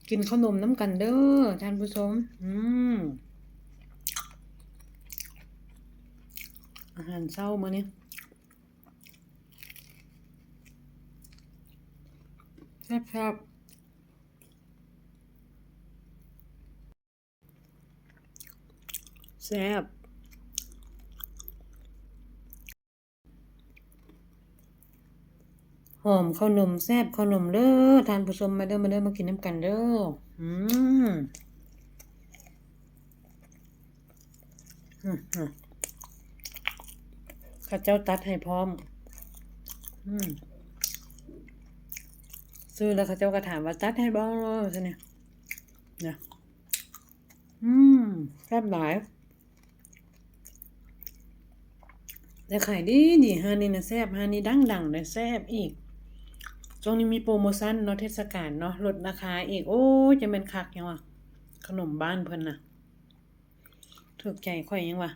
ກິນເຂົ້າໜົມນຳກັນເດີທ່ານຜູ້ຊົມ. ອືມ ອາຫານເຊົ້າມື້ນີ້ ແຊບໆ. ແຊບ ຫອມເຂົ້າໜົມ ແຊບເຂົ້າໜົມເດີທ່ານຜູ້ຊົມ. ມາເດີ ມາເດີ ມາກິນນຳກັນເດີ. ອືມ ອືມ ເຂົາເຈົ້າຕັດໃຫ້ພ້ອມ. ອືມ ຊື້ແລ້ວເຂົາເຈົ້າກໍຖາມວ່າ ຕັດໃຫ້ບໍ່? ຊັ້ນນີ້ນະ. ອືມ ແຊບຫຼາຍ ແລະຂາຍດີດີ. ຮ້ານນີ້ນະແຊບ ຮ້ານນີ້ດັງໆ ແລະແຊບອີກ. ຊ່ວງນີ້ມີໂປຣໂມຊັນເນາະ ເທດສະການເນາະ ລົດລາຄາອີກ. ໂອ້ຍ ຈະແມ່ນຄັກຫຍັງວະ ຂະໜົມບ້ານເພິ່ນນະ ຖືກໃຈຂ້ອຍຫຍັງວະ.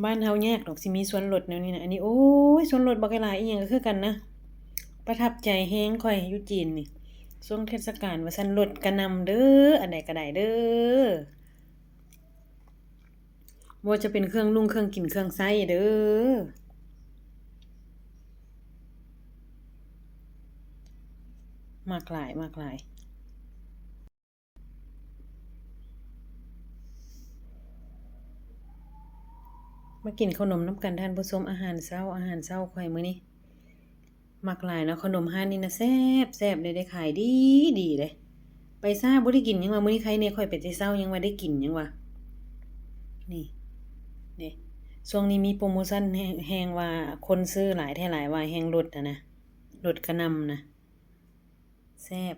ບ້ານເຮົາຍາກດອກຊິມີສ່ວນລົດແນວນີ້ນະ. ອັນນີ້ ໂອ້ຍ ສ່ວນລົດບັກຫຼາຍ ອີ່ຫຍັງກໍຄືກັນນະ. ປະທັບໃຈແຮງຂ້ອຍຢູ່ຈີນນີ້ ຊ່ວງເທດສະການວ່າຊັ້ນ ລົດກະໜ່ຳເດີ ອັນໃດກໍໄດ້ເດີ ບໍ່ວ່າຈະເປັນເຄື່ອງນຸ່ງ ເຄື່ອງກິນ ເຄື່ອງໃຊ້ເດີ. ມັກຫຼາຍ ມັກຫຼາຍ. ມາກິນເຂົ້າໜົມນຳກັນທ່ານຜູ້ຊົມ. ອາຫານເຊົ້າ ອາຫານເຊົ້າຂ້ອຍມື້ນີ້ ມັກຫຼາຍເນາະ. ເຂົ້າໜົມຮ້ານນີ້ນະແຊບ ແຊບເດ້ ໄດ້ຂາຍດີ ດີເດ້. ໄປຊ້າບໍ່ໄດ້ກິນຫຍັງວະ ມື້ນີ້ໄຄແດ່ ຂ້ອຍໄປແຕ່ເຊົ້າ ຍັງວ່າໄດ້ກິນຫຍັງວະ. ນີ້ເດ້ ຊ່ວງນີ້ມີໂປຣໂມຊັນແຮງ ແຮງວ່າຄົນຊື້ຫຼາຍແທ້ຫຼາຍວ່າ ແຮງລົດຫັ້ນນະ ລົດກະໜ່ຳນະ. ແຊບ